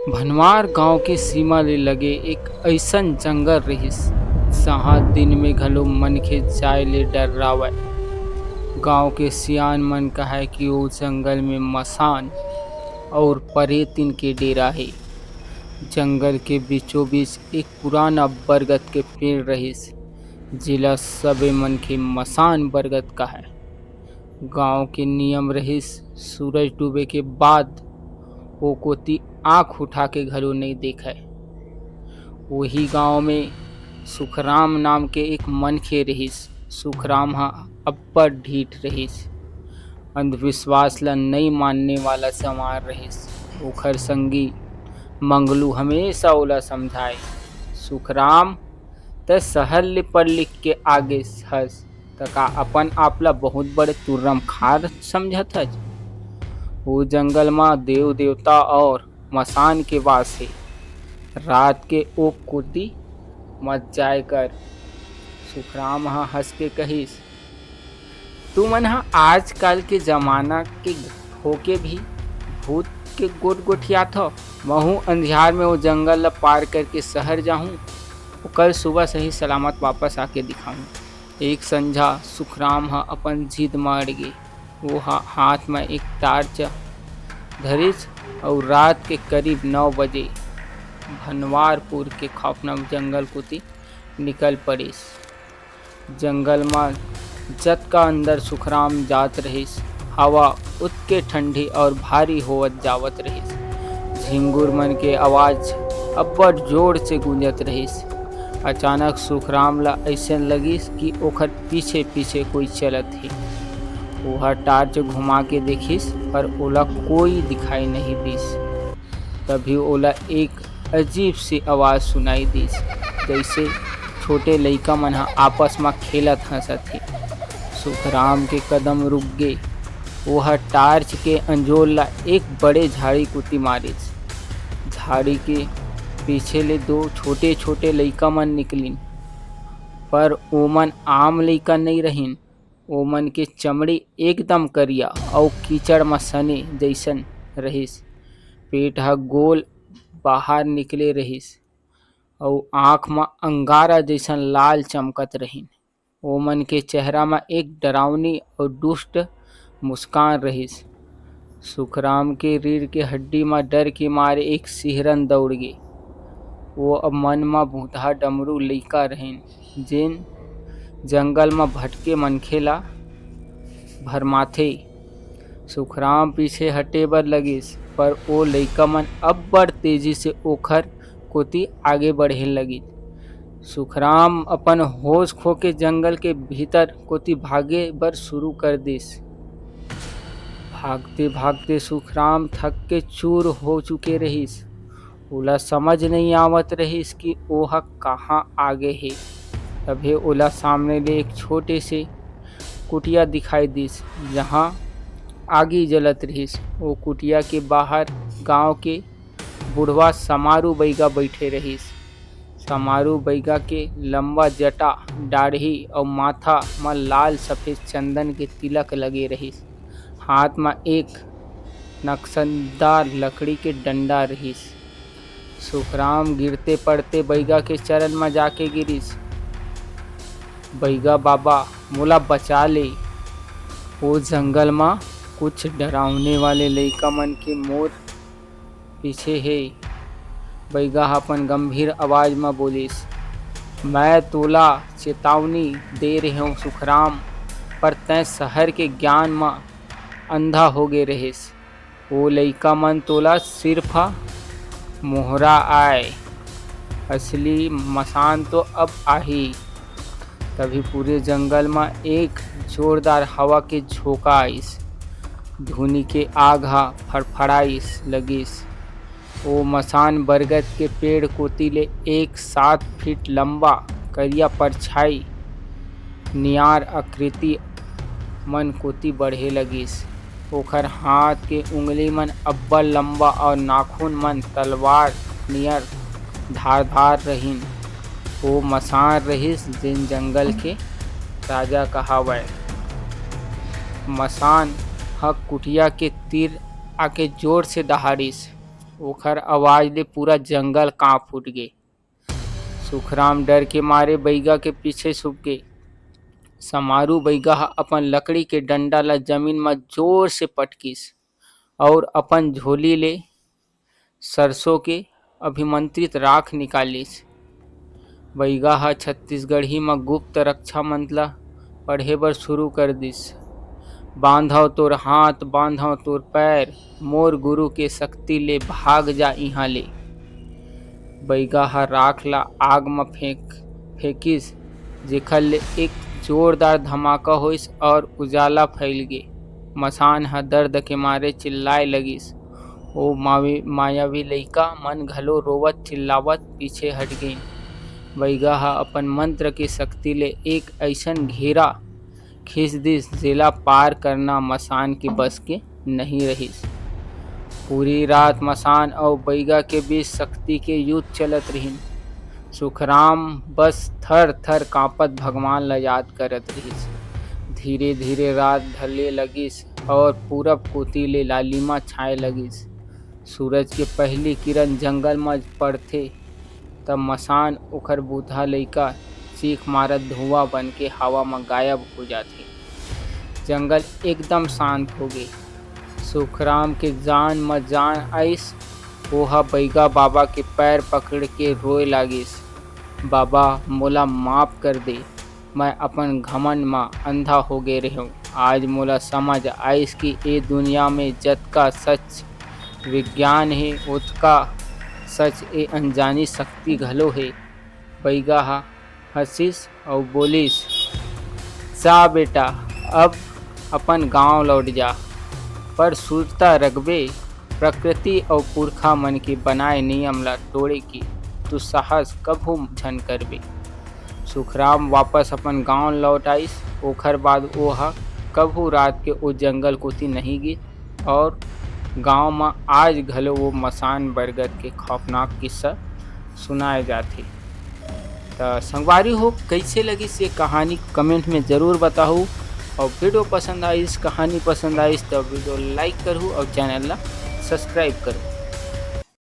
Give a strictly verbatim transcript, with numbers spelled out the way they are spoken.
भनवार गांव के सीमा ले लगे एक अइसन जंगल रिहिस, जहां दिन में घलो मनखे जाय ले डर्रावय। गांव के सियान मन कहय कि ओ जंगल में मसान अउ परेतिन के डेरा हे। जंगल के बीचों-बीच एक पुराना बरगद के पेड़ रहिस, जेला सबे मनखे मसान बरगद कहय। गांव के नियम रहिस, सूरज डूबे के बाद ओ कोती आंख उठा के घलो नइ देखय। ओही गांव में सुखराम नाम के एक मनखे रहिस। सुखराम ह अब्बड़ ढीठ रहिस, अंधविश्वास ल नइ मानने वाला संवार रहिस। ओखर संगी मंगलू हमेशा ओला समझाय, "सुखराम, तैं शहर ले पढ़ लिख के आगे हस, त का अपन आप ला बहुत बड़े तुर्रम खार समझत हस? वो जंगल म देव देवता और मसान के वास हे। रात के ओ कोती मत जाय कर।" सुखराम ह हंस के कहिस, "तुमन ह आजकल के जमाना के होके भी भूत के गोठ गोठियात हव। महू अंधियार में वो जंगल ल पार करके शहर जाहूं, वो कल सुबह सही सलामत वापस आके दिखाहूं।" एक संझा सुखराम ह अपन जिद म अड़ गे। वो ह हाथ म एक टार्च धरिस अउ रात के करीब नौ बजे भनवारपुर के खौफनाक जंगल कोती निकल पड़िस। जंगल म जतका अंदर सुखराम जात रहिस, हवा उतके ठंडी और भारी होवत जावत रहिस। झिंगुर मन के आवाज अब्बड़ जोर से गूंजत रहिस। अचानक सुखराम ला अइसन लगिस कि ओखर पीछे-पीछे कोई चलत हे। ओहा टार्च घुमा के देखिस, पर ओला कोई दिखाई नहीं दिस। तभी ओला एक अजीब सी आवाज सुनाई दिस, जइसे छोटे लइका मन ह आपस म खेलत हंसत हे। सुखराम के कदम रुक गे। ओह टार्च के अंजोर ला एक बड़े झाड़ी कोती मारिस। झाड़ी के पीछे ले दो छोटे-छोटे लइका मन निकलिन, पर ओमन आम लइका नइ रहिन। ओमन के चमड़ी एकदम करिया अउ कीचड़ म सने जइसन रहिस। पेट ह गोल बाहर निकले रहिस अउ आंख म अंगारा जइसन लाल चमकत रहिन। ओमन के चेहरा म एक डरावनी अउ दुष्ट मुस्कान रहिस। सुखराम के रीढ़ के हड्डी म डर के मारे एक सिहरन दौड़ गे। वो अब मन म भूतहा डमरू लइका रहिन, जेन जंगल म भटके मनखे ला भरमाथे। सुखराम पीछे हटे बर लगिस, पर ओ लइका मन अब्बड़ तेजी से ओखर कोती आगे बढ़े लगिन। सुखराम अपन होश खो के जंगल के भीतर कोती भागे बर शुरू कर दिस। भागते-भागते सुखराम थक के चूर हो चुके रहिस। ओला समझ नइ आवत रहिस कि ओह कहाँ आगे हे। तभे ओला सामने ले एक छोटे से कुटिया दिखाई दिस, जहाँ आगी जलत रहिस। ओ कुटिया के बाहर गांव के बुढ़वा समारू बइगा बइठे रहिस। समारू बइगा के लंबा जटा, डाढ़ी अउ माथा म लाल सफेद चंदन के तिलक लगे रहिस। हाथ म एक नक्शनदार लकड़ी के डंडा रहिस। सुखराम गिरते पड़ते बइगा के चरण म जाके गिरिस। "बइगा बाबा, मोला बचा ले। ओ जंगल म कुछ डरावने वाले लइका मन के मोर पीछे हे।" बइगा ह अपन गंभीर आवाज म बोलिस, "मैं तोला चेतावनी दे रेहेंव सुखराम, पर तैं शहर के ज्ञान म अंधा होगे रेहेस। ओ लइका मन तोला सिर्फ मोहरा आय, असली मसान तो अब आही।" तभी पूरे जंगल म एक जोरदार हवा के झोंका आइस। धुनी के आग ह फड़फड़ाइस लगिस। ओ मसान बरगद के पेड़ कोती ले एक सात फीट लंबा करिया परछाई नियार आकृति मन कोती बढ़े लगिस। ओखर हाथ के उंगली मन अब्बड़ लंबा अउ नाखून मन तलवार नियर धारदार रहिन। ओ मसान रहिस, जेन जंगल के राजा कहावय। मसान ह कुटिया के तीर आके जोर से दहाड़िस। ओखर आवाज ले पूरा जंगल कांप उठ गे। सुखराम डर के मारे बइगा के पीछे छुप गे। समारू बइगा ह अपन लकड़ी के डंडा ल जमीन म जोर से पटकिस और अपन झोली ले सरसों के अभिमंत्रित राख निकालिस। बइगा ह छत्तीसगढ़ी म गुप्त रक्षा मंत्र ल पढ़े बर शुरू कर दिस। "बांधव तोर हाथ, बांधव तोर पैर, मोर गुरु के शक्ति ले भाग जा इहां ले।" बइगा ह राख ला आग म फेंक, फेंकिस, जेखर ले एक जोरदार धमाका होइस और उजाला फैल गे। मसान ह दर्द के मारे चिल्लाए लगिस। ओ मावी-, मायावी लइका मन घलो रोवत चिल्लावत पीछे हट गेन। बइगा ह अपन मंत्र के शक्ति ले एक अइसन घेरा खींच दिस, जेला पार करना मसान के बस के नहीं रहिस। पूरी रात मसान अउ बइगा के बीच शक्ति के युद्ध चलत रिहिन। सुखराम बस थर-थर कांपत भगवान ला याद करत रिहिस। धीरे-धीरे रात ढले लगिस और पूरब कोति ले लालिमा छाए लगिस। सूरज के पहली किरण जंगल म पड़थे, त मसान ओखर बूढ़ा लइका चीख मारत धुआं बन के हवा म गायब हो जाथे। जंगल एकदम शांत हो गे। सुखराम के जान म जान आइस। ओहा बइगा बाबा के पैर पकड़ के रोए लागिस, "बाबा, मोला माफ कर दे। मैं अपन घमंड म अंधा हो गे रेहेंव। आज मोला समझ आइस कि ए दुनिया में जतका सच विज्ञान हे, ओतका सच ए अनजानी शक्ति घलो हे।" बइगा ह हंसिस अउ बोलिस, "जा बेटा, अब अपन गांव लौट जा, पर सुरता रखबे, प्रकृति अउ पुरखा मन के बनाए नियम ला तोड़े के दुस्साहस कभू झन करबे।" सुखराम वापस अपन गांव लौट आइस। ओखर बाद ओ ह कभू रात के ओ जंगल कोति नहीं गिस और गांव म आज घलो वो मसान बरगद के खौफनाक किस्सा सुनाए जाथे। त संगवारी हो, कइसे लगिस ये कहानी, comment में जरूर बताहू। और video पसंद आइस, कहानी पसंद आइस, त video like करहू और channel ला subscribe करहू।